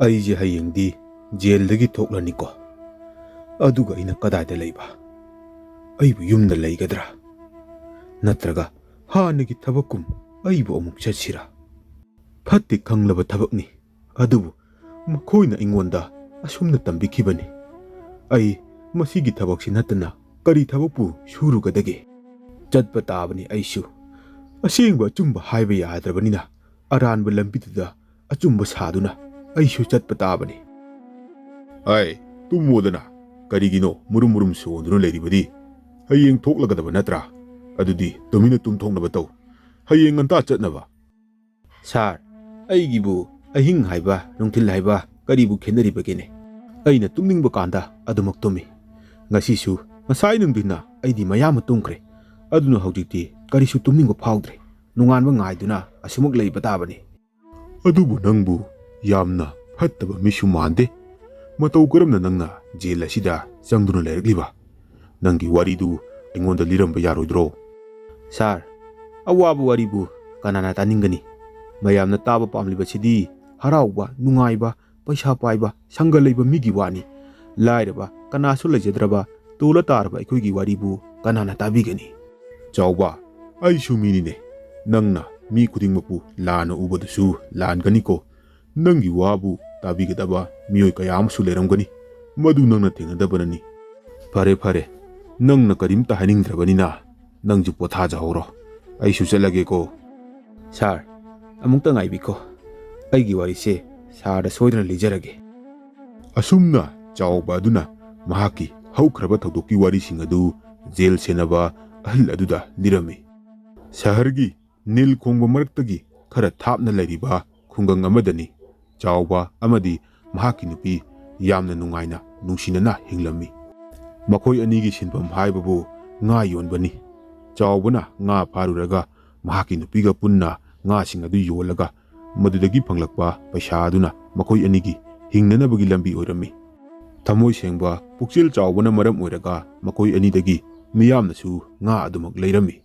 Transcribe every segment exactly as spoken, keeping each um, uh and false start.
"ꯑꯩꯁꯦ ꯍꯌꯦꯡꯗꯤ ꯖꯦꯜꯗꯒꯤ ꯊꯣꯛꯂꯅꯤꯀꯣ꯫ ꯑꯗꯨꯒ ꯑꯩꯅ ꯀꯗꯥꯏꯗ ꯂꯩꯕ? ꯑꯩꯕꯨ ꯌꯨꯝꯗ ꯂꯩꯒꯗ꯭ꯔꯥ? ꯅꯠꯇ꯭ꯔꯒ ꯍꯥꯟꯅꯒꯤ ꯊꯕꯛꯀꯨꯝ ꯑꯩꯕꯨ ꯑꯃꯨꯛ ꯆꯠꯁꯤꯔꯥ?" ꯐꯠꯇꯦ ꯈꯪꯂꯕ ꯊꯕꯛꯅꯤ, ꯑꯗꯨꯕꯨ ꯃꯈꯣꯏꯅ ꯑꯩꯉꯣꯟꯗ ꯑꯁꯨꯝꯅ ꯇꯝꯕꯤꯈꯤꯕꯅꯤ꯫ ꯑꯩ ꯃꯁꯤꯒꯤ ꯊꯕꯛꯁꯤ ꯅꯠꯇꯅ ꯀꯔꯤ ꯊꯕꯛꯄꯨ ꯁꯨꯔꯨꯒꯗꯒꯦ? ꯆꯠꯄ ꯇꯥꯕꯅꯤ ꯑꯩꯁꯨ꯫ ꯑꯁꯦꯡꯕ ꯑꯆꯨꯝꯕ ꯍꯥꯏꯕ ꯌꯥꯗ꯭ꯔꯕꯅꯤꯅ, ꯑꯔꯥꯟꯕ ꯂꯝꯕꯤꯗꯨꯗ ꯑꯆꯨꯝꯕ ꯁꯥꯗꯨꯅ ꯑꯩꯁꯨ ꯆꯠꯄ ꯇꯥꯕꯅꯤ꯫ "ꯑꯩ, ꯇꯨꯝꯃꯣꯗꯅ꯫ ꯀꯔꯤꯒꯤꯅꯣ ꯃꯨꯔꯨꯝ ꯃꯨꯔꯨꯝ ꯁꯣꯟꯗꯨꯅ ꯂꯩꯔꯤꯕꯗꯤ? ꯍꯌꯦꯡ ꯊꯣꯛꯂꯒꯗꯕ ꯅꯠꯇ꯭ꯔꯥ? ꯑꯗꯨꯗꯤ ꯇꯨꯃꯤꯟꯅ ꯇꯨꯝꯊꯣꯛꯅꯕ ꯇꯧ꯫ ꯍꯌꯦꯡ ꯉꯟꯇꯥ ꯆꯠꯅꯕ꯫" "ꯁꯥꯔ, ꯑꯩꯒꯤꯕꯨ ꯑꯍꯤꯡ ꯍꯥꯏꯕ, ꯅꯨꯡꯊꯤꯜ ꯍꯥꯏꯕ ꯀꯔꯤꯕꯨ ꯈꯦꯠꯅꯔꯤꯕꯒꯦꯅꯦ? ꯑꯩꯅ ꯇꯨꯝꯅꯤꯡꯕ ꯀꯥꯟꯗ ꯑꯗꯨꯃꯛ ꯇꯨꯝꯃꯤ꯫ ꯉꯁꯤꯁꯨ ꯉꯁꯥꯏ ꯅꯨꯡꯊꯤꯜꯅ ꯑꯩꯗꯤ ꯃꯌꯥꯝ ꯑꯃ ꯇꯨꯝꯈ꯭ꯔꯦ꯫ ꯑꯗꯨꯅ ꯍꯧꯖꯤꯛꯇꯤ ꯀꯔꯤꯁꯨ ꯇꯨꯝꯅꯤꯡꯕ ꯐꯥꯎꯗ꯭ꯔꯦ꯫ ꯅꯣꯡꯉꯥꯟꯕ ꯉꯥꯏꯗꯨꯅ ꯑꯁꯨꯃꯛ ꯂꯩꯕ ꯇꯥꯕꯅꯤ꯫" "ꯑꯗꯨꯕꯨ ꯅꯪꯕꯨ ꯌꯥꯝꯅ ꯐꯠꯇꯕ ꯃꯤꯁꯨ ꯃꯥꯟꯗꯦ꯫ ꯃꯇꯧ ꯀꯔꯝꯅ ꯅꯪꯅ ꯖꯦꯜ ꯑꯁꯤꯗ ꯆꯪꯗꯨꯅ ꯂꯩꯔꯛꯂꯤꯕ? ꯅꯪꯒꯤ ꯋꯥꯔꯤꯗꯨ ꯑꯩꯉꯣꯟꯗ ꯂꯤꯔꯝꯕ ꯌꯥꯔꯣꯏꯗ꯭ꯔꯣ?" "ꯁꯥꯔ, ꯑꯋꯥꯕ ꯋꯥꯔꯤꯕꯨ ꯀꯅꯥꯅ ꯇꯥꯅꯤꯡꯒꯅꯤ? ꯃꯌꯥꯝꯅ ꯇꯥꯕ ꯄꯥꯝꯂꯤꯕꯁꯤꯗꯤ ꯍꯔꯥꯎꯕ, ꯅꯨꯡꯉꯥꯏꯕ, ꯄꯩꯁꯥ ꯄꯥꯏꯕ, ꯁꯪꯒ ꯂꯩꯕ ꯃꯤꯒꯤ ꯋꯥꯅꯤ꯫ ꯂꯥꯏꯔꯕ, ꯀꯅꯥꯁꯨ ꯂꯩꯖꯗ꯭ꯔꯕ, ꯇꯣꯜꯂ ꯇꯥꯔꯕ ꯑꯩꯈꯣꯏꯒꯤ ꯋꯥꯔꯤꯕꯨ ꯀꯅꯥꯅ ꯇꯥꯕꯤꯒꯅꯤ?" "ꯆꯥꯎꯕ, ꯑꯩꯁꯨ ꯃꯤꯅꯤꯅꯦ꯫ ꯅꯪꯅ ꯃꯤ ꯈꯨꯗꯤꯡꯃꯛꯄꯨ ꯂꯥꯟꯅ ꯎꯕꯗꯨꯁꯨ ꯂꯥꯟꯒꯅꯤꯀꯣ꯫ ꯅꯪꯒꯤ ꯋꯥꯕꯨ ꯇꯥꯕꯤꯒꯗꯕ ꯃꯤꯑꯣꯏ ꯀꯌꯥ ꯑꯃꯁꯨ ꯂꯩꯔꯝꯒꯅꯤ꯫ ꯃꯗꯨ ꯅꯪꯅ ꯊꯦꯡꯅꯗꯕꯅꯅꯤ꯫ ꯐꯔꯦ, ꯐꯔꯦ, ꯅꯪꯅ ꯀꯔꯤꯝꯇ ꯍꯥꯏꯅꯤꯡꯗ꯭ꯔꯕꯅꯤꯅ ꯅꯪꯁꯨ ꯄꯣꯊꯥꯖꯍꯧꯔꯣ꯫ ꯑꯩꯁꯨ ꯆꯠꯂꯒꯦꯀꯣ꯫" "ꯁꯥꯔ, ꯑꯃꯨꯛꯇ ꯉꯥꯏꯕꯤꯈꯣ꯫ ꯑꯩꯒꯤ ꯋꯥꯔꯤꯁꯦ ꯁꯥꯔꯗ ꯁꯣꯏꯗꯅ ꯂꯤꯖꯔꯒꯦ꯫" ꯑꯁꯨꯝꯅ ꯆꯥꯎꯕ ꯑꯗꯨꯅ ꯃꯍꯥꯛꯀꯤ ꯍꯧꯈ꯭ꯔꯕ ꯊꯧꯗꯣꯛꯀꯤ ꯋꯥꯔꯤꯁꯤꯡ ꯑꯗꯨ ꯖꯦꯜ ꯁꯦꯟꯅꯕ ꯑꯍꯜ ꯑꯗꯨꯗ ꯂꯤꯔꯝꯃꯤ꯫ ꯁꯍꯔꯒꯤ ꯅꯤꯜ ꯈꯣꯡꯕ ꯃꯔꯛꯇꯒꯤ ꯈꯔ ꯊꯥꯞꯅ ꯂꯩꯔꯤꯕ ꯈꯨꯡꯒꯪ ꯑꯃꯗꯅꯤ ꯆꯥꯎꯕ ꯑꯃꯗꯤ ꯃꯍꯥꯛꯀꯤ ꯅꯨꯄꯤ ꯌꯥꯝꯅ ꯅꯨꯡꯉꯥꯏꯅ, ꯅꯨꯡꯁꯤꯅꯅ ꯍꯤꯡꯂꯝꯃꯤ꯫ ꯃꯈꯣꯏ ꯑꯅꯤꯒꯤ ꯁꯤꯟꯐꯝ ꯍꯥꯏꯕꯕꯨ ꯉꯥ ꯌꯣꯟꯕꯅꯤ꯫ ꯆꯥꯎꯕꯅ ꯉꯥ ꯐꯥꯔꯨꯔꯒ ꯃꯍꯥꯛꯀꯤ ꯅꯨꯄꯤꯒ ꯄꯨꯟꯅ ꯉꯥꯁꯤꯡ ꯑꯗꯨ ꯌꯣꯜꯂꯒ ꯃꯗꯨꯗꯒꯤ ꯐꯪꯂꯛꯄ ꯄꯩꯁꯥ ꯑꯗꯨꯅ ꯃꯈꯣꯏ ꯑꯅꯤꯒꯤ ꯍꯤꯡꯅꯅꯕꯒꯤ ꯂꯝꯕꯤ ꯑꯣꯏꯔꯝꯃꯤ꯫ ꯊꯃꯣꯏ ꯁꯦꯡꯕ, ꯄꯨꯛꯆꯦꯜ ꯆꯥꯎꯕꯅ ꯃꯔꯝ ꯑꯣꯏꯔꯒ ꯃꯈꯣꯏ ꯑꯅꯤꯗꯒꯤ ꯃꯤꯌꯥꯝꯅꯁꯨ ꯉꯥ ꯑꯗꯨꯃꯛ ꯂꯩꯔꯝꯃꯤ꯫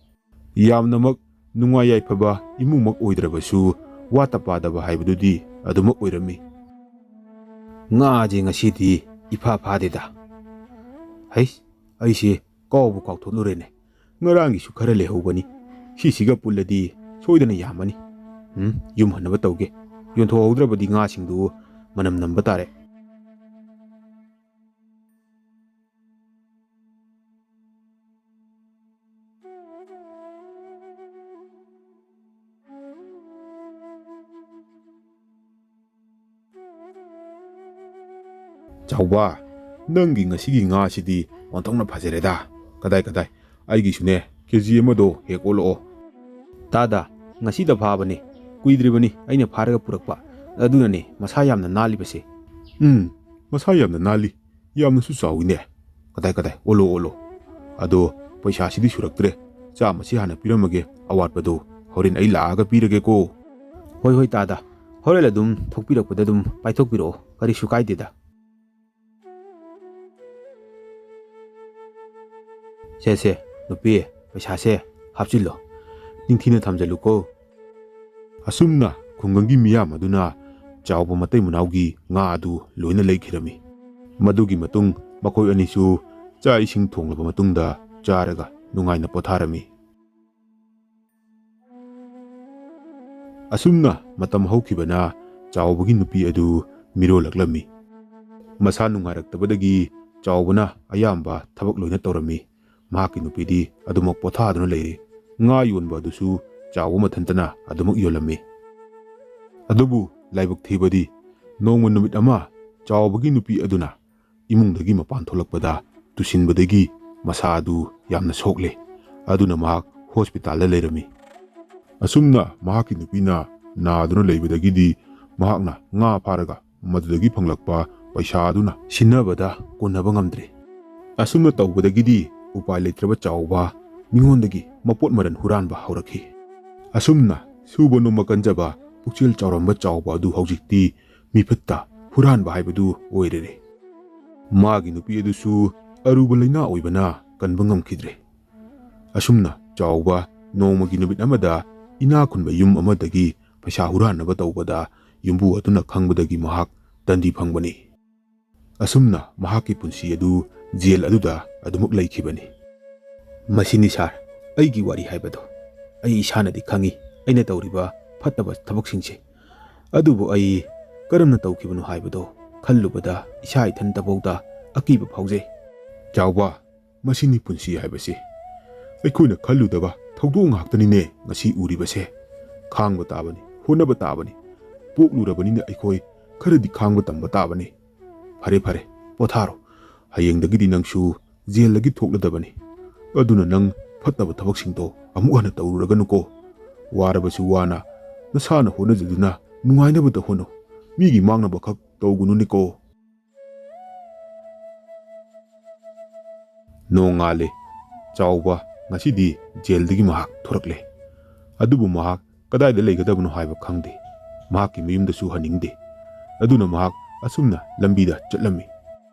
ꯌꯥꯝꯅꯃꯛ ꯅꯨꯡꯉꯥꯏ ꯌꯥꯏꯐꯕ ꯏꯃꯨꯡꯃꯛ ꯑꯣꯏꯗ꯭ꯔꯕꯁꯨ, ꯋꯥꯠꯇ ꯄꯥꯗꯕ ꯍꯥꯏꯕꯗꯨꯗꯤ ꯑꯗꯨꯃꯛ ꯑꯣꯏꯔꯝꯃꯤ꯫ "ꯉꯥꯁꯦ ꯉꯁꯤꯗꯤ ꯏꯐꯥ ꯐꯥꯗꯦꯗ꯫ ꯍꯩ, ꯑꯩꯁꯦ ꯀꯥꯎꯕꯨ ꯀꯥꯎꯊꯣꯛꯂꯨꯔꯦꯅꯦ꯫ ꯉꯔꯥꯡꯒꯤꯁꯨ ꯈꯔ ꯂꯩꯍꯧꯕꯅꯤ꯫ ꯁꯤꯁꯤꯒ ꯄꯨꯜꯂꯗꯤ ꯁꯣꯏꯗꯅ ꯌꯥꯝꯃꯅꯤ꯫ ꯎꯝ, ꯌꯨꯝ ꯍꯟꯅꯕ ꯇꯧꯒꯦ꯫ ꯌꯣꯟꯊꯣꯛꯍꯧꯗ꯭ꯔꯕꯗꯤ ꯉꯥꯁꯤꯡꯗꯨ ꯃꯅꯝ ꯅꯝꯕ ꯇꯥꯔꯦ"꯫ "ꯆꯥꯎꯕ, ꯅꯪꯒꯤ ꯉꯁꯤꯒꯤ ꯉꯥꯁꯤꯗꯤ ꯑꯣꯟꯊꯣꯛꯅ ꯐꯖꯔꯦꯗ꯫ ꯀꯗꯥꯏ, ꯀꯗꯥꯏ, ꯑꯩꯒꯤꯁꯨꯅꯦ ꯀꯦ ꯖꯤ ꯑꯃꯗꯣ ꯍꯦꯛ ꯑꯣꯜꯂꯛꯑꯣ"꯫ "ꯇꯥꯗ, ꯉꯁꯤꯗ ꯐꯥꯕꯅꯦ꯫ ꯀꯨꯏꯗ꯭ꯔꯤꯕꯅꯤ ꯑꯩꯅ ꯐꯥꯔꯒ ꯄꯨꯔꯛꯄ꯫ ꯑꯗꯨꯅꯅꯦ ꯃꯁꯥ ꯌꯥꯝꯅ ꯅꯥꯜꯂꯤꯕꯁꯦ"꯫ "ꯎꯝ, ꯃꯁꯥ ꯌꯥꯝꯅ ꯅꯥꯜꯂꯤ꯫ ꯌꯥꯝꯅꯁꯨ ꯆꯥꯎꯏꯅꯦ꯫ ꯀꯗꯥꯏ, ꯀꯗꯥꯏ, ꯑꯣꯜꯂꯣ, ꯑꯣꯜꯂꯣ꯫ ꯑꯗꯣ ꯄꯩꯁꯥꯁꯤꯗꯤ ꯁꯨꯔꯛꯇ꯭ꯔꯦ꯫ ꯆꯥꯝꯃꯁꯤ ꯍꯥꯟꯅ ꯄꯤꯔꯝꯃꯒꯦ, ꯑꯋꯥꯠꯄꯗꯣ ꯍꯣꯔꯦꯟ ꯑꯩ ꯂꯥꯛꯑꯒ ꯄꯤꯔꯒꯦꯀꯣ"꯫ "ꯍꯣꯏ, ꯍꯣꯏ, ꯇꯥꯗ꯫ ꯍꯣꯔꯦꯟ ꯑꯗꯨꯝ ꯊꯣꯛꯄꯤꯔꯛꯄꯗ ꯑꯗꯨꯝ ꯄꯥꯏꯊꯣꯛꯄꯤꯔꯛꯑꯣ꯫ ꯀꯔꯤꯁꯨ ꯀꯥꯏꯗꯦꯗ"꯫ "ꯁꯦ, ꯁꯦ, ꯅꯨꯄꯤ, ꯄꯩꯁꯥꯁꯦ ꯍꯥꯞꯆꯤꯜꯂꯣ꯫ ꯅꯤꯡꯊꯤꯅ ꯊꯝꯖꯜꯂꯨꯀꯣ"꯫ ꯑꯁꯨꯝꯅ ꯈꯨꯡꯒꯪꯒꯤ ꯃꯤꯌꯥꯝ ꯑꯗꯨꯅ ꯆꯥꯎꯕ ꯃꯇꯩ ꯃꯅꯥꯎꯒꯤ ꯉꯥ ꯑꯗꯨ ꯂꯣꯏꯅ ꯂꯩꯈꯤꯔꯝꯃꯤ꯫ ꯃꯗꯨꯒꯤ ꯃꯇꯨꯡ ꯃꯈꯣꯏ ꯑꯅꯤꯁꯨ ꯆꯥꯛ ꯏꯁꯤꯡ ꯊꯣꯡꯂꯕ ꯃꯇꯨꯡꯗ ꯆꯥꯔꯒ ꯅꯨꯡꯉꯥꯏꯅ ꯄꯣꯊꯥꯔꯝꯃꯤ꯫ ꯑꯁꯨꯝꯅ ꯃꯇꯝ ꯍꯧꯈꯤꯕꯅ ꯆꯥꯎꯕꯒꯤ ꯅꯨꯄꯤ ꯑꯗꯨ ꯃꯤꯔꯣꯜꯂꯛꯂꯝꯃꯤ꯫ ꯃꯁꯥ ꯅꯨꯡꯉꯥꯏꯔꯛꯇꯕꯗꯒꯤ ꯆꯥꯎꯕꯅ ꯑꯌꯥꯝꯕ ꯊꯕꯛ ꯂꯣꯏꯅ ꯇꯧꯔꯝꯃꯤ꯫ ꯃꯍꯥꯛꯀꯤ ꯅꯨꯄꯤꯗꯤ ꯑꯗꯨꯃꯛ ꯄꯣꯊꯥꯗꯨꯅ ꯂꯩꯔꯤ꯫ ꯉꯥ ꯌꯣꯟꯕ ꯑꯗꯨꯁꯨ ꯆꯥꯎꯕ ꯃꯊꯟꯇꯅ ꯑꯗꯨꯃꯛ ꯌꯣꯜꯂꯝꯃꯤ꯫ ꯑꯗꯨꯕꯨ ꯂꯥꯏꯕꯛ ꯊꯤꯕꯗꯤ, ꯅꯣꯡꯃ ꯅꯨꯃꯤꯠ ꯑꯃ ꯆꯥꯎꯕꯒꯤ ꯅꯨꯄꯤ ꯑꯗꯨꯅ ꯏꯃꯨꯡꯗꯒꯤ ꯃꯄꯥꯟ ꯊꯣꯛꯂꯛꯄꯗ ꯇꯨꯁꯤꯟꯕꯗꯒꯤ ꯃꯁꯥ ꯑꯗꯨ ꯌꯥꯝꯅ ꯁꯣꯛꯂꯦ꯫ ꯑꯗꯨꯅ ꯃꯍꯥꯛ ꯍꯣꯁꯄꯤꯇꯥꯜꯗ ꯂꯩꯔꯝꯃꯤ꯫ ꯑꯁꯨꯝꯅ ꯃꯍꯥꯛꯀꯤ ꯅꯨꯄꯤꯅ ꯅꯥꯗꯨꯅ ꯂꯩꯕꯗꯒꯤꯗꯤ ꯃꯍꯥꯛꯅ ꯉꯥ ꯐꯥꯔꯒ ꯃꯗꯨꯗꯒꯤ ꯐꯪꯂꯛꯄ ꯄꯩꯁꯥ ꯑꯗꯨꯅ ꯁꯤꯟꯅꯕꯗ ꯀꯣꯟꯅꯕ ꯉꯝꯗ꯭ꯔꯦ꯫ ꯑꯁꯨꯝꯅ ꯇꯧꯕꯗꯒꯤꯗꯤ ꯎꯄꯥꯏ ꯂꯩꯇ꯭ꯔꯕ ꯆꯥꯎꯕ ꯃꯤꯉꯣꯟꯗꯒꯤ ꯃꯄꯣꯠ ꯃꯔꯟ ꯍꯨꯔꯥꯟꯕ ꯍꯧꯔꯛꯈꯤ꯫ ꯑꯁꯨꯝꯅ ꯁꯨꯕ ꯅꯣꯝꯕ ꯀꯟꯖꯕ ꯄꯨꯛꯆꯦꯜ ꯆꯥꯎꯔꯝꯕ ꯆꯥꯎꯕ ꯑꯗꯨ ꯍꯧꯖꯤꯛꯇꯤ ꯃꯤꯐꯠꯇ ꯍꯨꯔꯥꯟꯕ ꯍꯥꯏꯕꯗꯨ ꯑꯣꯏꯔꯦ꯫ ꯃꯥꯒꯤ ꯅꯨꯄꯤ ꯑꯗꯨꯁꯨ ꯑꯔꯨꯕ ꯂꯩꯅꯥ ꯑꯣꯏꯕꯅ ꯀꯟꯕ ꯉꯝꯈꯤꯗ꯭ꯔꯦ꯫ ꯑꯁꯨꯝꯅ ꯆꯥꯎꯕ ꯅꯣꯡꯃꯒꯤ ꯅꯨꯃꯤꯠ ꯑꯃꯗ ꯏꯅꯥ ꯈꯨꯟꯕ ꯌꯨꯝ ꯑꯃꯗꯒꯤ ꯄꯩꯁꯥ ꯍꯨꯔꯥꯟꯅꯕ ꯇꯧꯕꯗ ꯌꯨꯝꯕꯨ ꯑꯗꯨꯅ ꯈꯪꯕꯗꯒꯤ ꯃꯍꯥꯛ ꯗꯟꯗꯤ ꯐꯪꯕꯅꯤ꯫ ꯑꯁꯨꯝꯅ ꯃꯍꯥꯛꯀꯤ ꯄꯨꯟꯁꯤ ꯑꯗꯨ ꯖꯦꯜ ꯑꯗꯨꯗ ꯑꯗꯨꯃꯛ ꯂꯩꯈꯤꯕꯅꯤ꯫ ꯃꯁꯤꯅꯤ ꯁꯥꯔ, ꯑꯩꯒꯤ ꯋꯥꯔꯤ ꯍꯥꯏꯕꯗꯣ꯫ ꯑꯩ ꯏꯁꯥꯅꯗꯤ ꯈꯪꯏ ꯑꯩꯅ ꯇꯧꯔꯤꯕ ꯐꯠꯇꯕ ꯊꯕꯛꯁꯤꯡꯁꯦ꯫ ꯑꯗꯨꯕꯨ ꯑꯩ ꯀꯔꯝꯅ ꯇꯧꯈꯤꯕꯅꯣ ꯍꯥꯏꯕꯗꯣ ꯈꯜꯂꯨꯕꯗ ꯏꯁꯥ ꯏꯊꯟꯇꯐꯥꯎꯗ ꯑꯀꯤꯕ ꯐꯥꯎꯖꯩ꯫ ꯆꯥꯎꯕ, ꯃꯁꯤꯅꯤ ꯄꯨꯟꯁꯤ ꯍꯥꯏꯕꯁꯤ꯫ ꯑꯩꯈꯣꯏꯅ ꯈꯜꯂꯨꯗꯕ ꯊꯧꯗꯣꯛ ꯉꯥꯛꯇꯅꯤꯅꯦ ꯉꯁꯤ ꯎꯔꯤꯕꯁꯦ꯫ ꯈꯥꯡꯕ ꯇꯥꯕꯅꯤ, ꯍꯣꯠꯅꯕ ꯇꯥꯕꯅꯤ꯫ ꯄꯣꯛꯂꯨꯔꯕꯅꯤꯅ ꯑꯩꯈꯣꯏ ꯈꯔꯗꯤ ꯈꯥꯡꯕ ꯇꯝꯕ ꯇꯥꯕꯅꯤ꯫ ꯐꯔꯦ, ꯐꯔꯦ, ꯄꯣꯊꯥꯔꯣ꯫ ꯍꯌꯦꯡꯗꯒꯤꯗꯤ ꯅꯪꯁꯨ ꯖꯦꯜꯗꯒꯤ ꯊꯣꯛꯂꯗꯕꯅꯤ꯫ ꯑꯗꯨꯅ ꯅꯪ ꯐꯠꯇꯕ ꯊꯕꯛꯁꯤꯡꯗꯣ ꯑꯃꯨꯛ ꯍꯟꯅ ꯇꯧꯔꯨꯔꯒꯅꯨꯀꯣ꯫ ꯋꯥꯔꯕꯁꯨ ꯋꯥꯅ ꯅꯁꯥꯅ ꯍꯣꯠꯅꯖꯗꯨꯅ ꯅꯨꯡꯉꯥꯏꯅꯕꯗ ꯍꯣꯠꯅꯧ꯫ ꯃꯤꯒꯤ ꯃꯥꯡꯅꯕꯈꯛ ꯇꯧꯒꯅꯨꯅꯦꯀꯣ꯫ ꯅꯣꯡꯉꯥꯜꯂꯦ꯫ ꯆꯥꯎꯕ ꯉꯁꯤꯗꯤ ꯖꯦꯜꯗꯒꯤ ꯃꯍꯥꯛ ꯊꯣꯔꯛꯂꯦ꯫ ꯑꯗꯨꯕꯨ ꯃꯍꯥꯛ ꯀꯗꯥꯏꯗ ꯂꯩꯒꯗꯕꯅꯣ ꯍꯥꯏꯕ ꯈꯪꯗꯦ꯫ ꯃꯍꯥꯛꯀꯤ ꯃꯌꯨꯝꯗꯁꯨ ꯍꯟꯅꯤꯡꯗꯦ꯫ ꯑꯗꯨꯅ ꯃꯍꯥꯛ ꯑꯁꯨꯝꯅ ꯂꯝꯕꯤꯗ ꯆꯠꯂꯝꯃꯤ꯫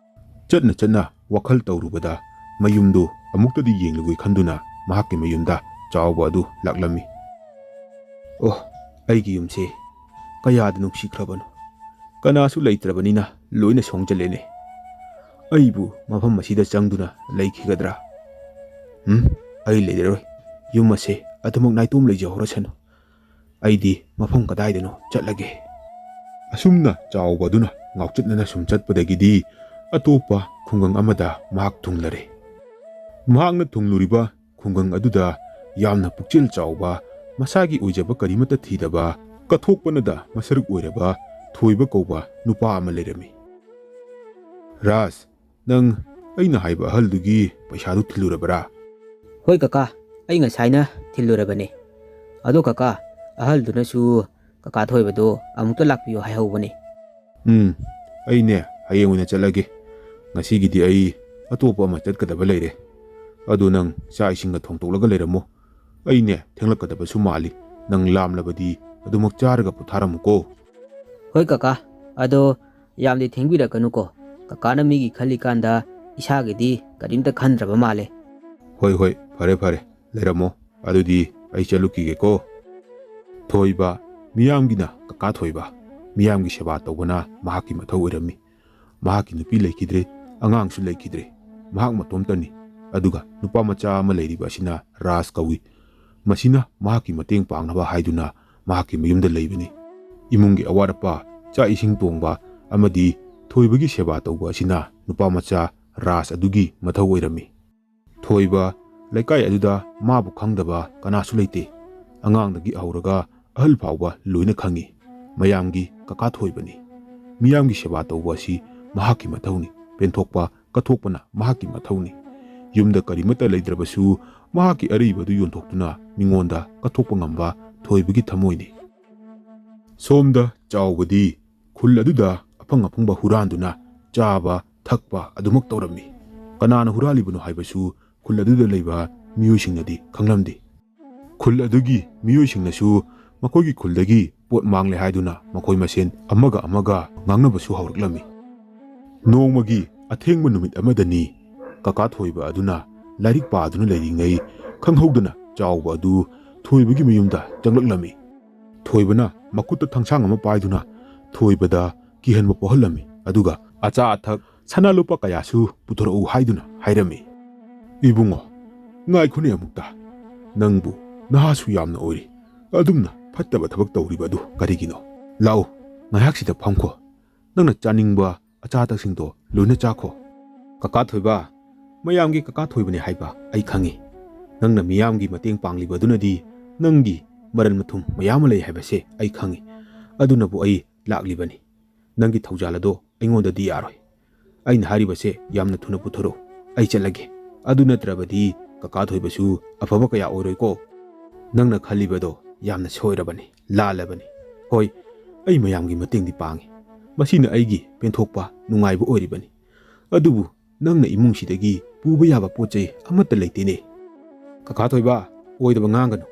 ꯆꯠꯅ ꯆꯠꯅ ꯋꯥꯈꯜ ꯇꯧꯔꯨꯕꯗ ꯃꯌꯨꯝꯗꯨ ꯑꯃꯨꯛꯇꯗꯤ ꯌꯦꯡꯂꯨꯒꯦ ꯈꯟꯗꯨꯅ ꯃꯍꯥꯛꯀꯤ ꯃꯌꯨꯝꯗ ꯆꯥꯎꯕ ꯑꯗꯨ ꯂꯥꯛꯂꯝꯃꯤ꯫ ꯑꯣ, ꯑꯩꯒꯤ ꯌꯨꯝꯁꯦ ꯀꯌꯥꯗ ꯅꯨꯡꯁꯤꯈ꯭ꯔꯕꯅꯣ꯫ ꯀꯅꯥꯁꯨ ꯂꯩꯇ꯭ꯔꯕꯅꯤꯅ ꯂꯣꯏꯅ ꯁꯣꯡꯖꯜꯂꯦꯅꯦ꯫ ꯑꯩꯕꯨ ꯃꯐꯝ ꯑꯁꯤꯗ ꯆꯪꯗꯨꯅ ꯂꯩꯈꯤꯒꯗ꯭ꯔꯥ? ꯎꯝ, ꯑꯩ ꯂꯩꯔꯔꯣꯏ꯫ ꯌꯨꯝ ꯑꯁꯦ ꯑꯗꯨꯃꯛ ꯅꯥꯏꯇꯣꯝ ꯂꯩꯖꯍꯧꯔꯁꯅꯨ꯫ ꯑꯩꯗꯤ ꯃꯐꯝ ꯀꯗꯥꯏꯗꯅꯣ ꯆꯠꯂꯒꯦ꯫ ꯑꯁꯨꯝꯅ ꯆꯥꯎꯕ ꯑꯗꯨꯅ ꯉꯥꯎꯆꯠꯅꯅ ꯁꯨꯝ ꯆꯠꯄꯗꯒꯤꯗꯤ ꯑꯇꯣꯞꯄ ꯈꯨꯡꯒꯪ ꯑꯃꯗ ꯃꯍꯥꯛ ꯊꯨꯡꯂꯔꯦ꯫ ꯃꯍꯥꯛꯅ ꯊꯨꯡꯂꯨꯔꯤꯕ ꯈꯨꯡꯒꯪ ꯑꯗꯨꯗ ꯌꯥꯝꯅ ꯄꯨꯛꯆꯦꯜ ꯆꯥꯎꯕ, ꯃꯁꯥꯒꯤ ꯑꯣꯏꯖꯕ ꯀꯔꯤꯃꯠꯇ ꯊꯤꯗꯕ, ꯀꯠꯊꯣꯛꯄꯅꯗ ꯃꯁꯔꯨꯛ ꯑꯣꯏꯔꯕ ꯊꯣꯏꯕ ꯀꯧꯕ ꯅꯨꯄꯥ ꯑꯃ ꯂꯩꯔꯝꯃꯤ꯫ "ꯔꯥꯖ, ꯅꯪ ꯑꯩꯅ ꯍꯥꯏꯕ ꯑꯍꯜꯗꯨꯒꯤ ꯄꯩꯁꯥꯗꯨ ꯊꯤꯜꯂꯨꯔꯕꯔꯥ?" "ꯍꯣꯏ ꯀꯀꯥ, ꯑꯩ ꯉꯁꯥꯏꯅ ꯊꯤꯜꯂꯨꯔꯕꯅꯦ꯫ ꯑꯗꯣ ꯀꯀꯥ, ꯑꯍꯜꯗꯨꯅꯁꯨ ꯀꯀꯥ ꯊꯣꯏꯕꯗꯣ ꯑꯃꯨꯛꯇ ꯂꯥꯛꯄꯤꯌꯣ ꯍꯥꯏꯍꯧꯕꯅꯦ꯫" "ꯎꯝ, ꯑꯩꯅꯦ ꯍꯌꯦꯡ ꯑꯣꯏꯅ ꯆꯠꯂꯒꯦ꯫ ꯉꯁꯤꯒꯤꯗꯤ ꯑꯩ ꯑꯇꯣꯞꯄ ꯑꯃ ꯆꯠꯀꯗꯕ ꯂꯩꯔꯦ꯫ ꯑꯗꯨ ꯅꯪ ꯆꯥꯛ ꯏꯁꯤꯡꯒ ꯊꯣꯡꯇꯣꯛꯂꯒ ꯂꯩꯔꯝꯃꯣ꯫ ꯑꯩꯅꯦ ꯊꯦꯡꯂꯛꯀꯗꯕꯁꯨ ꯃꯥꯜꯂꯤ꯫ ꯅꯪ ꯂꯥꯝꯂꯕꯗꯤ ꯑꯗꯨꯃꯛ ꯆꯥꯔꯒ ꯄꯣꯊꯥꯔꯝꯃꯨꯀꯣ꯫" "ꯍꯣꯏ ꯀꯀꯥ, ꯑꯗꯣ ꯌꯥꯝꯗꯤ ꯊꯦꯡꯕꯤꯔꯛꯀꯅꯨꯀꯣ꯫ ꯀꯀꯥꯅ ꯃꯤꯒꯤ ꯈꯜꯂꯤꯀꯥꯟꯗ ꯏꯁꯥꯒꯤꯗꯤ ꯀꯔꯤꯝꯇ ꯈꯟꯗ꯭ꯔꯕ ꯃꯥꯜꯂꯦ꯫" "ꯍꯣꯏ, ꯍꯣꯏ, ꯐꯔꯦ, ꯐꯔꯦ, ꯂꯩꯔꯝꯃꯣ꯫ ꯑꯗꯨꯗꯤ ꯑꯩ ꯆꯠꯂꯨꯈꯤꯒꯦꯀꯣ꯫" ꯊꯣꯏꯕ, ꯃꯤꯌꯥꯝꯒꯤꯅ ꯀꯀꯥ ꯊꯣꯏꯕ, ꯃꯤꯌꯥꯝꯒꯤ ꯁꯦꯕꯥ ꯇꯧꯕꯅ ꯃꯍꯥꯛꯀꯤ ꯃꯊꯧ ꯑꯣꯏꯔꯝꯃꯤ꯫ ꯃꯍꯥꯛꯀꯤ ꯅꯨꯄꯤ ꯂꯩꯈꯤꯗ꯭ꯔꯦ, ꯑꯉꯥꯡꯁꯨ ꯂꯩꯈꯤꯗ꯭ꯔꯦ꯫ ꯃꯍꯥꯛ ꯃꯇꯣꯝꯇꯅꯤ꯫ ꯑꯗꯨꯒ ꯅꯨꯄꯥ ꯃꯆꯥ ꯑꯃ ꯂꯩꯔꯤꯕ ꯑꯁꯤꯅ ꯔꯥꯖ ꯀꯧꯏ꯫ ꯃꯁꯤꯅ ꯃꯍꯥꯛꯀꯤ ꯃꯇꯦꯡ ꯄꯥꯡꯅꯕ ꯍꯥꯏꯗꯨꯅ ꯃꯍꯥꯛꯀꯤ ꯃꯌꯨꯝꯗ ꯂꯩꯕꯅꯤ꯫ ꯏꯃꯨꯡꯒꯤ ꯑꯋꯥꯠ ꯑꯄꯥ, ꯆꯥꯛ ꯏꯁꯤꯡ ꯇꯣꯡꯕ ꯑꯃꯗꯤ ꯊꯣꯏꯕꯒꯤ ꯁꯦꯕꯥ ꯇꯧꯕ ꯑꯁꯤꯅ ꯅꯨꯄꯥ ꯃꯆꯥ ꯔꯥꯖ ꯑꯗꯨꯒꯤ ꯃꯊꯧ ꯑꯣꯏꯔꯝꯃꯤ꯫ ꯊꯣꯏꯕ, ꯂꯩꯀꯥꯏ ꯑꯗꯨꯗ ꯃꯥꯕꯨ ꯈꯪꯗꯕ ꯀꯅꯥꯁꯨ ꯂꯩꯇꯦ꯫ ꯑꯉꯥꯡꯗꯒꯤ ꯍꯧꯔꯒ ꯑꯍꯜ ꯐꯥꯎꯕ ꯂꯣꯏꯅ ꯈꯪꯏ꯫ ꯃꯌꯥꯝꯒꯤ ꯀꯀꯥ ꯊꯣꯏꯕꯅꯤ꯫ ꯃꯤꯌꯥꯝꯒꯤ ꯁꯦꯕꯥ ꯇꯧꯕ ꯑꯁꯤ ꯃꯍꯥꯛꯀꯤ ꯃꯊꯧꯅꯤ꯫ ꯄꯦꯟꯊꯣꯛꯄ, ꯀꯠꯊꯣꯛꯄꯅ ꯃꯍꯥꯛꯀꯤ ꯃꯊꯧꯅꯤ꯫ ꯌꯨꯝꯗ ꯀꯔꯤꯃꯠꯇ ꯂꯩꯇ꯭ꯔꯕꯁꯨ ꯃꯍꯥꯛꯀꯤ ꯑꯔꯩꯕꯗꯨ ꯌꯣꯟꯊꯣꯛꯇꯨꯅ ꯃꯤꯉꯣꯟꯗ ꯀꯠꯊꯣꯛꯄ ꯉꯝꯕ ꯊꯣꯏꯕꯒꯤ ꯊꯃꯣꯏꯅꯤ꯫ ꯁꯣꯝꯗ ꯆꯥꯎꯕꯗꯤ ꯈꯨꯜ ꯑꯗꯨꯗ ꯑꯐꯪ ꯑꯐꯪꯕ ꯍꯨꯔꯥꯟꯗꯨꯅ ꯆꯥꯕ ꯊꯛꯄ ꯑꯗꯨꯃꯛ ꯇꯧꯔꯝꯃꯤ꯫ ꯀꯅꯥꯅ ꯍꯨꯔꯥꯜꯂꯤꯕꯅꯣ ꯍꯥꯏꯕꯁꯨ ꯈꯨꯜ ꯑꯗꯨꯗ ꯂꯩꯕ ꯃꯤꯑꯣꯏꯁꯤꯡꯅꯗꯤ ꯈꯪꯂꯝꯗꯦ꯫ ꯈꯨꯜ ꯑꯗꯨꯒꯤ ꯃꯤꯑꯣꯏꯁꯤꯡꯅꯁꯨ ꯃꯈꯣꯏꯒꯤ ꯈꯨꯜꯗꯒꯤ ꯄꯣꯠ ꯃꯥꯡꯂꯦ ꯍꯥꯏꯗꯨꯅ ꯃꯈꯣꯏ ꯃꯁꯦꯟ ꯑꯃꯒ ꯑꯃꯒ ꯉꯥꯡꯅꯕꯁꯨ ꯍꯧꯔꯛꯂꯝꯃꯤ꯫ ꯅꯣꯡꯃꯒꯤ ꯑꯊꯦꯡꯕ ꯅꯨꯃꯤꯠ ꯑꯃꯗꯅꯤ, ꯀꯀꯥ ꯊꯣꯏꯕ ꯑꯗꯨꯅ ꯂꯥꯏꯔꯤꯛ ꯄꯥꯗꯨꯅ ꯂꯩꯔꯤꯉꯩ ꯈꯪꯍꯧꯗꯅ ꯆꯥꯎꯕ ꯑꯗꯨ ꯊꯣꯏꯕꯒꯤ ꯃꯌꯨꯝꯗ ꯆꯪꯂꯛꯂꯝꯃꯤ꯫ ꯊꯣꯏꯕꯅ ꯃꯈꯨꯠꯇ ꯊꯥꯡꯁꯥꯡ ꯑꯃ ꯄꯥꯏꯗꯨꯅ ꯊꯣꯏꯕꯗ ꯀꯤꯍꯟꯕ ꯄꯣꯛꯍꯜꯂꯝꯃꯤ꯫ ꯑꯗꯨꯒ ꯑꯆꯥ ꯑꯊꯛ, ꯁꯅꯥ ꯂꯨꯄꯥ ꯀꯌꯥꯁꯨ ꯄꯨꯊꯣꯔꯛꯎ ꯍꯥꯏꯗꯨꯅ ꯍꯥꯏꯔꯝꯃꯤ꯫ "ꯏꯕꯨꯡꯉꯣ, ꯉꯥꯏꯈꯣꯅꯦ ꯑꯃꯨꯛꯇ꯫ ꯅꯪꯕꯨ ꯅꯍꯥꯁꯨ ꯌꯥꯝꯅ ꯑꯣꯏꯔꯤ꯫ ꯑꯗꯨꯝꯅ ꯐꯠꯇꯕ ꯊꯕꯛ ꯇꯧꯔꯤꯕ ꯑꯗꯨ ꯀꯔꯤꯒꯤꯅꯣ? ꯂꯥꯛꯎ, ꯉꯥꯏꯍꯥꯛꯁꯤꯗ ꯐꯝꯈꯣ꯫ ꯅꯪꯅ ꯆꯥꯅꯤꯡꯕ ꯑꯆꯥ ꯑꯊꯛꯁꯤꯡꯗꯣ ꯂꯣꯏꯅ ꯆꯥꯈꯣ꯫" "ꯀꯀꯥ ꯊꯣꯏꯕ, ꯃꯌꯥꯝꯒꯤ ꯀꯀꯥ ꯊꯣꯏꯕꯅꯦ ꯍꯥꯏꯕ ꯑꯩ ꯈꯪꯉꯤ꯫ ꯅꯪꯅ ꯃꯤꯌꯥꯝꯒꯤ ꯃꯇꯦꯡ ꯄꯥꯡꯂꯤꯕ ꯑꯗꯨꯅꯗꯤ ꯅꯪꯒꯤ ꯃꯔꯟ ꯃꯊꯨꯝ ꯃꯌꯥꯝ ꯑꯃ ꯂꯩ ꯍꯥꯏꯕꯁꯦ ꯑꯩ ꯈꯪꯉꯤ꯫ ꯑꯗꯨꯅꯕꯨ ꯑꯩ ꯂꯥꯛꯂꯤꯕꯅꯤ꯫ ꯅꯪꯒꯤ ꯊꯧꯖꯥꯜ ꯑꯗꯣ ꯑꯩꯉꯣꯟꯗꯗꯤ ꯌꯥꯔꯣꯏ꯫ ꯑꯩꯅ ꯍꯥꯏꯔꯤꯕꯁꯦ ꯌꯥꯝꯅ ꯊꯨꯅ ꯄꯨꯊꯣꯔꯛꯎ꯫ ꯑꯩ ꯆꯠꯂꯒꯦ꯫ ꯑꯗꯨ ꯅꯠꯇ꯭ꯔꯕꯗꯤ ꯀꯀꯥ ꯊꯣꯏꯕꯁꯨ ꯑꯐꯕ ꯀꯌꯥ ꯑꯣꯏꯔꯣꯏꯀꯣ꯫ ꯅꯪꯅ ꯈꯜꯂꯤꯕꯗꯣ ꯌꯥꯝꯅ ꯁꯣꯏꯔꯕꯅꯤ, ꯂꯥꯜꯂꯕꯅꯤ꯫ ꯍꯣꯏ, ꯑꯩ ꯃꯌꯥꯝꯒꯤ ꯃꯇꯦꯡꯗꯤ ꯄꯥꯡꯉꯤ꯫ ꯃꯁꯤꯅ ꯑꯩꯒꯤ ꯄꯦꯟꯊꯣꯛꯄ, ꯅꯨꯡꯉꯥꯏꯕ ꯑꯣꯏꯔꯤꯕꯅꯤ꯫ ꯑꯗꯨꯕꯨ ꯅꯪꯅ ꯏꯃꯨꯡꯁꯤꯗꯒꯤ ꯄꯨꯕ ꯌꯥꯕ ꯄꯣꯠ ꯆꯩ ꯑꯃꯠꯇ ꯂꯩꯇꯦꯅꯦ꯫" "ꯀꯀꯥ ꯊꯣꯏꯕ, ꯑꯣꯏꯗꯕ ꯉꯥꯡꯒꯅꯨ꯫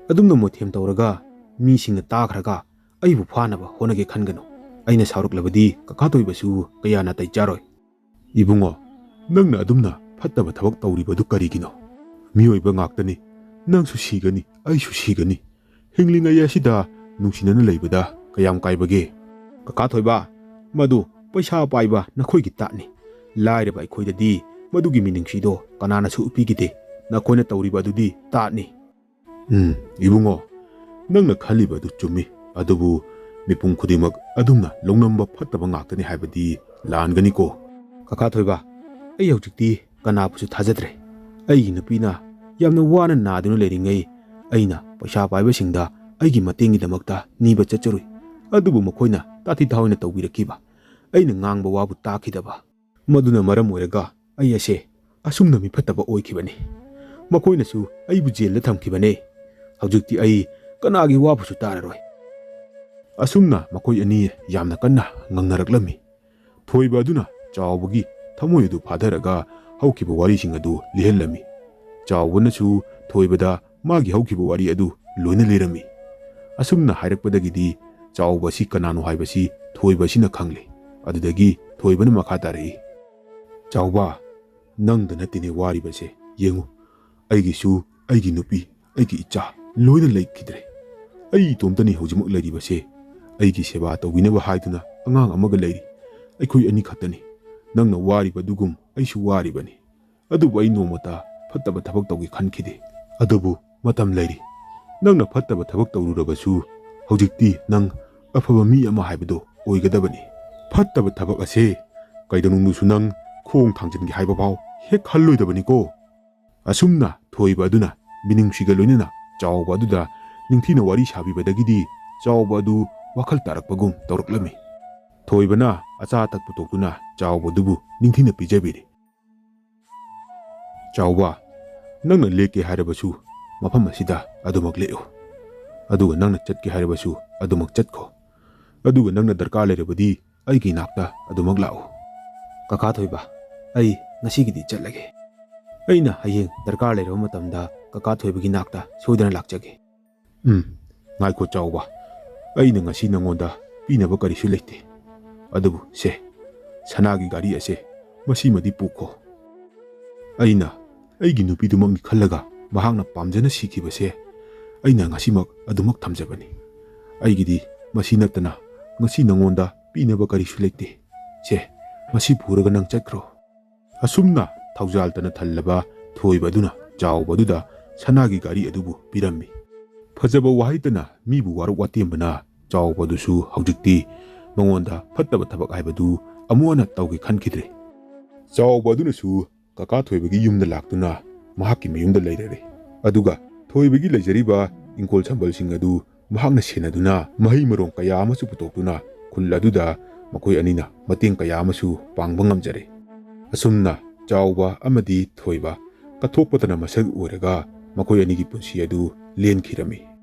ꯑꯗꯨꯝꯅ ꯃꯣꯊꯦꯝ ꯇꯧꯔꯒ ꯃꯤꯁꯤꯡꯅ ꯇꯥꯈ꯭ꯔꯒ ꯑꯩꯕꯨ ꯐꯥꯅꯕ ꯍꯣꯠꯅꯒꯦ ꯈꯟꯒꯅꯨ꯫ ꯑꯩꯅ ꯁꯥꯎꯔꯛꯂꯕꯗꯤ ꯀꯀꯥ ꯊꯣꯏꯕꯁꯨ ꯀꯌꯥ ꯅꯥꯇꯩ ꯆꯥꯔꯣꯏ꯫" "ꯏꯕꯨꯡꯉꯣ, ꯅꯪꯅ ꯑꯗꯨꯝꯅ ꯐꯠꯇꯕ ꯊꯕꯛ ꯇꯧꯔꯤꯕꯗꯨ ꯀꯔꯤꯒꯤꯅꯣ? ꯃꯤꯑꯣꯏꯕ ꯉꯥꯛꯇꯅꯤ꯫ ꯅꯪꯁꯨ ꯁꯤꯒꯅꯤ, ꯑꯩꯁꯨ ꯁꯤꯒꯅꯤ꯫ ꯍꯤꯡꯂꯤꯉꯩ ꯑꯁꯤꯗ ꯅꯨꯡꯁꯤꯅꯅ ꯂꯩꯕꯗ ꯀꯌꯥꯝ ꯀꯥꯏꯕꯒꯦ? "ꯀꯀꯥ ꯊꯣꯏꯕ, ꯃꯗꯨ ꯄꯩꯁꯥ ꯄꯥꯏꯕ ꯅꯈꯣꯏꯒꯤ ꯇꯥꯠꯅꯤ꯫ ꯂꯥꯏꯔꯕ ꯑꯩꯈꯣꯏꯗꯗꯤ ꯃꯗꯨꯒꯤ ꯃꯤꯅꯨꯡꯁꯤꯗꯣ ꯀꯅꯥꯅꯁꯨ ꯎꯠꯄꯤꯈꯤꯗꯦ꯫ ꯅꯈꯣꯏꯅ ꯇꯧꯔꯤꯕ ꯑꯗꯨꯗꯤ ꯇꯥꯠꯅꯤ꯫" "ꯎꯝ, ꯏꯕꯨꯡꯉꯣ, ꯅꯪꯅ ꯈꯜꯂꯤꯕ ꯑꯗꯨ ꯆꯨꯝꯃꯤ꯫ ꯑꯗꯨꯕꯨ ꯃꯤꯄꯨꯝ ꯈꯨꯗꯤꯡꯃꯛ ꯑꯗꯨꯝꯅ ꯂꯧꯅꯝꯕ ꯐꯠꯇꯕ ꯉꯥꯛꯇꯅꯤ ꯍꯥꯏꯕꯗꯤ ꯂꯥꯟꯒꯅꯤꯀꯣ꯫" "ꯀꯀꯥ ꯊꯣꯏꯕ, ꯑꯩ ꯍꯧꯖꯤꯛꯇꯤ ꯀꯅꯥꯕꯨꯁꯨ ꯊꯥꯖꯗ꯭ꯔꯦ꯫ ꯑꯩꯒꯤ ꯅꯨꯄꯤꯅ ꯌꯥꯝꯅ ꯋꯥꯅ ꯅꯥꯗꯨꯅ ꯂꯩꯔꯤꯉꯩ ꯑꯩꯅ ꯄꯩꯁꯥ ꯄꯥꯏꯕꯁꯤꯡꯗ ꯑꯩꯒꯤ ꯃꯇꯦꯡꯒꯤꯗꯃꯛꯇ ꯅꯤꯕ ꯆꯠꯆꯔꯨꯏ꯫ ꯑꯗꯨꯕꯨ ꯃꯈꯣꯏꯅ ꯇꯥꯊꯤ ꯇꯥꯑꯣꯏꯅ ꯇꯧꯕꯤꯔꯛꯈꯤꯕ, ꯑꯩꯅ ꯉꯥꯡꯕ ꯋꯥꯕꯨ ꯇꯥꯈꯤꯗꯕ꯫ ꯃꯗꯨꯅ ꯃꯔꯝ ꯑꯣꯏꯔꯒ ꯑꯩ ꯑꯁꯦ ꯑꯁꯨꯝꯅ ꯃꯤ ꯐꯠꯇꯕ ꯑꯣꯏꯈꯤꯕꯅꯤ꯫ ꯃꯈꯣꯏꯅꯁꯨ ꯑꯩꯕꯨ ꯖꯦꯜꯗ ꯊꯝꯈꯤꯕꯅꯦ꯫ ꯍꯧꯖꯤꯛꯇꯤ ꯑꯩ ꯀꯅꯥꯒꯤ ꯋꯥꯕꯨꯁꯨ ꯇꯥꯔꯔꯣꯏ꯫" ꯑꯁꯨꯝꯅ ꯃꯈꯣꯏ ꯑꯅꯤ ꯌꯥꯝꯅ ꯀꯟꯅ ꯉꯥꯡꯅꯔꯛꯂꯝꯃꯤ꯫ ꯊꯣꯏꯕ ꯑꯗꯨꯅ ꯆꯥꯎꯕꯒꯤ ꯊꯃꯣꯏ ꯑꯗꯨ ꯐꯥꯊꯔꯒ ꯍꯧꯈꯤꯕ ꯋꯥꯔꯤꯁꯤꯡ ꯑꯗꯨ ꯂꯤꯍꯜꯂꯝꯃꯤ꯫ ꯆꯥꯎꯕꯅꯁꯨ ꯊꯣꯏꯕꯗ ꯃꯥꯒꯤ ꯍꯧꯈꯤꯕ ꯋꯥꯔꯤ ꯑꯗꯨ ꯂꯣꯏꯅ ꯂꯤꯔꯝꯃꯤ꯫ ꯑꯁꯨꯝꯅ ꯍꯥꯏꯔꯛꯄꯗꯒꯤꯗꯤ ꯆꯥꯎꯕ ꯑꯁꯤ ꯀꯅꯥꯅꯣ ꯍꯥꯏꯕꯁꯤ ꯊꯣꯏꯕ ꯑꯁꯤꯅ ꯈꯪꯂꯦ꯫ ꯑꯗꯨꯗꯒꯤ ꯊꯣꯏꯕꯅ ꯃꯈꯥ ꯇꯥꯔꯛꯏ, "ꯆꯥꯎꯕ, ꯅꯪꯗ ꯅꯠꯇꯦꯅꯦ ꯋꯥꯔꯤꯕꯁꯦ꯫ ꯌꯦꯡꯉꯨ, ꯑꯩꯒꯤꯁꯨ ꯑꯩꯒꯤ ꯅꯨꯄꯤ, ꯑꯩꯒꯤ ꯏꯆꯥ ꯂꯣꯏꯅ ꯂꯩꯈꯤꯗ꯭ꯔꯦ꯫ ꯑꯩ ꯏꯇꯣꯝꯇꯅꯤ ꯍꯧꯖꯤꯛꯃꯛ ꯂꯩꯔꯤꯕꯁꯦ꯫ ꯑꯩꯒꯤ ꯁꯦꯕꯥ ꯇꯧꯕꯤꯅꯕ ꯍꯥꯏꯗꯨꯅ ꯑꯉꯥꯡ ꯑꯃꯒ ꯂꯩꯔꯤ꯫ ꯑꯩꯈꯣꯏ ꯑꯅꯤꯈꯛꯇꯅꯤ꯫ ꯅꯪꯅ ꯋꯥꯔꯤꯕꯗꯨꯒꯨꯝ ꯑꯩꯁꯨ ꯋꯥꯔꯤꯕꯅꯤ꯫ ꯑꯗꯨꯕꯨ ꯑꯩ ꯅꯣꯡꯃꯇ ꯐꯠꯇꯕ ꯊꯕꯛ ꯇꯧꯒꯦ ꯈꯟꯈꯤꯗꯦ꯫ ꯑꯗꯨꯕꯨ ꯃꯇꯝ ꯂꯩꯔꯤ꯫ ꯅꯪꯅ ꯐꯠꯇꯕ ꯊꯕꯛ ꯇꯧꯔꯨꯔꯕꯁꯨ ꯍꯧꯖꯤꯛꯇꯤ ꯅꯪ ꯑꯐꯕ ꯃꯤ ꯑꯃ ꯍꯥꯏꯕꯗꯣ ꯑꯣꯏꯒꯗꯕꯅꯤ꯫ ꯐꯠꯇꯕ ꯊꯕꯛ ꯑꯁꯦ ꯀꯩꯗꯧꯅꯨꯡꯗꯁꯨ ꯅꯪ ꯈꯣꯡ ꯊꯥꯡꯖꯤꯟꯒꯦ ꯍꯥꯏꯕ ꯐꯥꯎ ꯍꯦꯛ ꯈꯜꯂꯣꯏꯗꯕꯅꯤꯀꯣ꯫" ꯑꯁꯨꯝꯅ ꯊꯣꯏꯕ ꯑꯗꯨꯅ ꯃꯤꯅꯨꯡꯁꯤꯒ ꯂꯣꯏꯅꯅ ꯆꯥꯎꯕ ꯑꯗꯨꯗ ꯅꯤꯡꯊꯤꯅ ꯋꯥꯔꯤ ꯁꯥꯕꯤꯕꯗꯒꯤꯗꯤ ꯆꯥꯎꯕ ꯑꯗꯨ ꯋꯥꯈꯜ ꯇꯥꯔꯛꯄꯒꯨꯝ ꯇꯧꯔꯛꯂꯝꯃꯤ꯫ ꯊꯣꯏꯕꯅ ꯑꯆꯥ ꯑꯊꯛ ꯄꯨꯊꯣꯛꯇꯨꯅ ꯆꯥꯎꯕ ꯑꯗꯨꯕꯨ ꯅꯤꯡꯊꯤꯅ ꯄꯤꯖꯕꯤꯔꯦ꯫ "ꯆꯥꯎꯕ, ꯅꯪꯅ ꯂꯦꯛꯀꯦ ꯍꯥꯏꯔꯕꯁꯨ ꯃꯐꯝ ꯑꯁꯤꯗ ꯑꯗꯨꯃꯛ ꯂꯦꯛꯎ꯫ ꯑꯗꯨꯒ ꯅꯪꯅ ꯆꯠꯀꯦ ꯍꯥꯏꯔꯕꯁꯨ ꯑꯗꯨꯃꯛ ꯆꯠꯈꯣ꯫ ꯑꯗꯨꯒ ꯅꯪꯅ ꯗꯔꯀꯥꯔ ꯂꯩꯔꯕꯗꯤ ꯑꯩꯒꯤ ꯅꯥꯛꯇ ꯑꯗꯨꯃꯛ ꯂꯥꯛꯎ꯫" "ꯀꯀꯥ ꯊꯣꯏꯕ, ꯑꯩ ꯉꯁꯤꯒꯤꯗꯤ ꯆꯠꯂꯒꯦ꯫ ꯑꯩꯅ ꯍꯌꯦꯡ ꯗꯔꯀꯥꯔ ꯂꯩꯔꯕ ꯃꯇꯝꯗ ꯀꯀꯥ ꯊꯣꯏꯕꯒꯤ ꯅꯥꯛꯇ ꯁꯣꯏꯗꯅ ꯂꯥꯛꯆꯒꯦ꯫" "ꯎꯝ, ꯉꯥꯏꯈꯣ ꯆꯥꯎꯕ, ꯑꯩꯅ ꯉꯁꯤ ꯅꯉꯣꯟꯗ ꯄꯤꯅꯕ ꯀꯔꯤꯁꯨ ꯂꯩꯇꯦ꯫ ꯑꯗꯨꯕꯨ ꯁꯦ, ꯁꯅꯥꯒꯤ ꯒꯥꯔꯤ ꯑꯁꯦ ꯃꯁꯤꯃꯗꯤ ꯄꯨꯈꯣ꯫ ꯑꯩꯅ ꯑꯩꯒꯤ ꯅꯨꯄꯤꯗꯨꯃꯛꯅꯤ ꯈꯜꯂꯒ ꯃꯍꯥꯛꯅ ꯄꯥꯝꯖꯅ ꯁꯤꯈꯤꯕꯁꯦ ꯑꯩꯅ ꯉꯁꯤꯃꯛ ꯑꯗꯨꯃꯛ ꯊꯝꯖꯕꯅꯤ꯫ ꯑꯩꯒꯤꯗꯤ ꯃꯁꯤ ꯅꯠꯇꯅ ꯉꯁꯤ ꯅꯉꯣꯟꯗ ꯄꯤꯅꯕ ꯀꯔꯤꯁꯨ ꯂꯩꯇꯦ꯫ ꯁꯦ, ꯃꯁꯤ ꯄꯨꯔꯒ ꯅꯪ ꯆꯠꯈ꯭ꯔꯣ꯫" ꯑꯁꯨꯝꯅ ꯊꯧꯖꯥꯜꯇꯅ ꯊꯜꯂꯕ ꯊꯣꯏꯕ ꯑꯗꯨꯅ ꯆꯥꯎꯕ ꯑꯗꯨꯗ ꯁꯅꯥꯒꯤ ꯒꯥꯔꯤ ꯑꯗꯨꯕꯨ ꯄꯤꯔꯝꯃꯤ꯫ ꯐꯖꯕ ꯋꯥꯍꯩꯇꯅ ꯃꯤꯕꯨ ꯋꯥꯔꯧ ꯋꯥꯇꯦꯝꯕꯅ ꯆꯥꯎꯕ ꯑꯗꯨꯁꯨ ꯍꯧꯖꯤꯛꯇꯤ ꯃꯉꯣꯟꯗ ꯐꯠꯇꯕ ꯊꯕꯛ ꯍꯥꯏꯕꯗꯨ ꯑꯃꯨꯛ ꯍꯟꯅ ꯇꯧꯒꯦ ꯈꯟꯈꯤꯗ꯭ꯔꯦ꯫ ꯆꯥꯎꯕ ꯑꯗꯨꯅꯁꯨ ꯀꯀꯥ ꯊꯣꯏꯕꯒꯤ ꯌꯨꯝꯗ ꯂꯥꯛꯇꯨꯅ ꯃꯍꯥꯛꯀꯤ ꯃꯌꯨꯝꯗ ꯂꯩꯔꯔꯦ꯫ ꯑꯗꯨꯒ ꯊꯣꯏꯕꯒꯤ ꯂꯩꯖꯔꯤꯕ ꯏꯪꯈꯣꯜ ꯁꯝꯕꯜꯁꯤꯡ ꯑꯗꯨ ꯃꯍꯥꯛꯅ ꯁꯦꯟꯅꯗꯨꯅ ꯃꯍꯩ ꯃꯔꯣꯡ ꯀꯌꯥ ꯑꯃꯁꯨ ꯄꯨꯊꯣꯛꯇꯨꯅ ꯈꯨꯜ ꯑꯗꯨꯗ ꯃꯈꯣꯏ ꯑꯅꯤꯅ ꯃꯇꯦꯡ ꯀꯌꯥ ꯑꯃꯁꯨ ꯄꯥꯡꯕ ꯉꯝꯖꯔꯦ꯫ ꯑꯁꯨꯝꯅ ꯆꯥꯎꯕ ꯑꯃꯗꯤ ꯊꯣꯏꯕ ꯀꯠꯊꯣꯛꯄꯇꯅ ꯃꯁꯛ ꯑꯣꯏꯔꯒ ꯃꯈꯣꯏ ꯑꯅꯤꯒꯤ ꯄꯨꯟꯁꯤ ꯑꯗꯨ ꯂꯦꯟꯈꯤꯔꯝꯃꯤ꯫